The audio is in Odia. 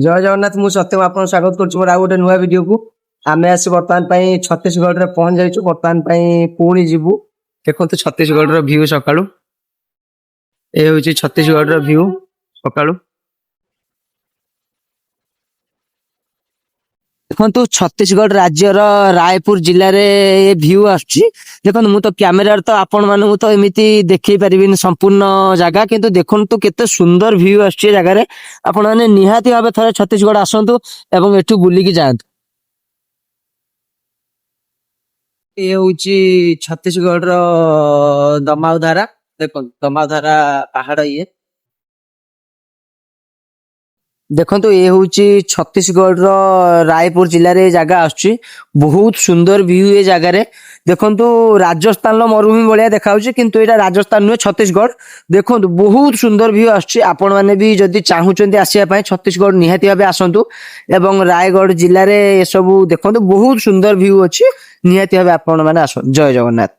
ଜୟ ଜଗନ୍ନାଥ। ମୁଁ ସତ୍ୟମ, ଆପଣଙ୍କୁ ସ୍ୱାଗତ କରୁଛି ମୋର ଆଉ ଗୋଟେ ନୂଆ ଭିଡିଓକୁ। ଆମେ ଆସି ବର୍ତ୍ତମାନ ପାଇଁ ଛତିଶଗଡ଼ରେ ପହଞ୍ଚି ଯାଇଛୁ। ବର୍ତ୍ତମାନ ପାଇଁ ପୁଣି ଯିବୁ। ଦେଖନ୍ତୁ ଛତିଶଗଡ଼ର ଭ୍ୟୁ ସକାଳୁ। ଏ ହଉଛି ଛତିଶଗଡ଼ର ଭ୍ୟୁ ସକାଳୁ। ଦେଖନ୍ତୁ, ଛତିଶଗଡ଼ ରାଜ୍ୟର ରାୟପୁର ଜିଲ୍ଲାରେ ଏ ଭ୍ୟୁ ଆସୁଛି। ଦେଖନ୍ତୁ, ମୁଁ ତ କ୍ୟାମେରାରେ ତ ଆପଣ ମାନଙ୍କୁ ତ ଏମିତି ଦେଖେଇ ପାରିବିନି ସମ୍ପୂର୍ଣ୍ଣ ଜାଗା, କିନ୍ତୁ ଦେଖନ୍ତୁ କେତେ ସୁନ୍ଦର ଭ୍ୟୁ ଆସୁଛି ଏ ଜାଗାରେ। ଆପଣମାନେ ନିହାତି ଭାବେ ଥରେ ଛତିଶଗଡ଼ ଆସନ୍ତୁ ଏବଂ ଏଠୁ ବୁଲିକି ଯାଆନ୍ତୁ। ଏ ହଉଛି ଛତିଶଗଡ଼ର ଦମାଉଧାରା। ଦେଖନ୍ତୁ, ଦମାଉଧାରା ପାହାଡ ଇଏ। ଦେଖନ୍ତୁ, ଏ ହଉଛି ଛତିଶଗଡ଼ର ରାୟପୁର ଜିଲ୍ଲାରେ ଏ ଜାଗା ଆସୁଛି। ବହୁତ ସୁନ୍ଦର ଭ୍ୟୁ ଏ ଜାଗାରେ। ଦେଖନ୍ତୁ, ରାଜସ୍ଥାନର ମରୁଭୂମି ଭଳିଆ ଦେଖାଯାଉଛି, କିନ୍ତୁ ଏଇଟା ରାଜସ୍ଥାନ ନୁହେଁ, ଛତିଶଗଡ଼। ଦେଖନ୍ତୁ, ବହୁତ ସୁନ୍ଦର ଭ୍ୟୁ ଆସୁଛି। ଆପଣମାନେ ବି ଯଦି ଚାହୁଁଛନ୍ତି ଆସିବା ପାଇଁ ଛତିଶଗଡ଼, ନିହାତି ଭାବେ ଆସନ୍ତୁ ଏବଂ ରାୟଗଡ଼ ଜିଲ୍ଲାରେ ଏସବୁ ଦେଖନ୍ତୁ। ବହୁତ ସୁନ୍ଦର ଭ୍ୟୁ ଅଛି। ନିହାତି ଭାବେ ଆପଣମାନେ ଆସନ୍ତୁ। ଜୟ ଜଗନ୍ନାଥ।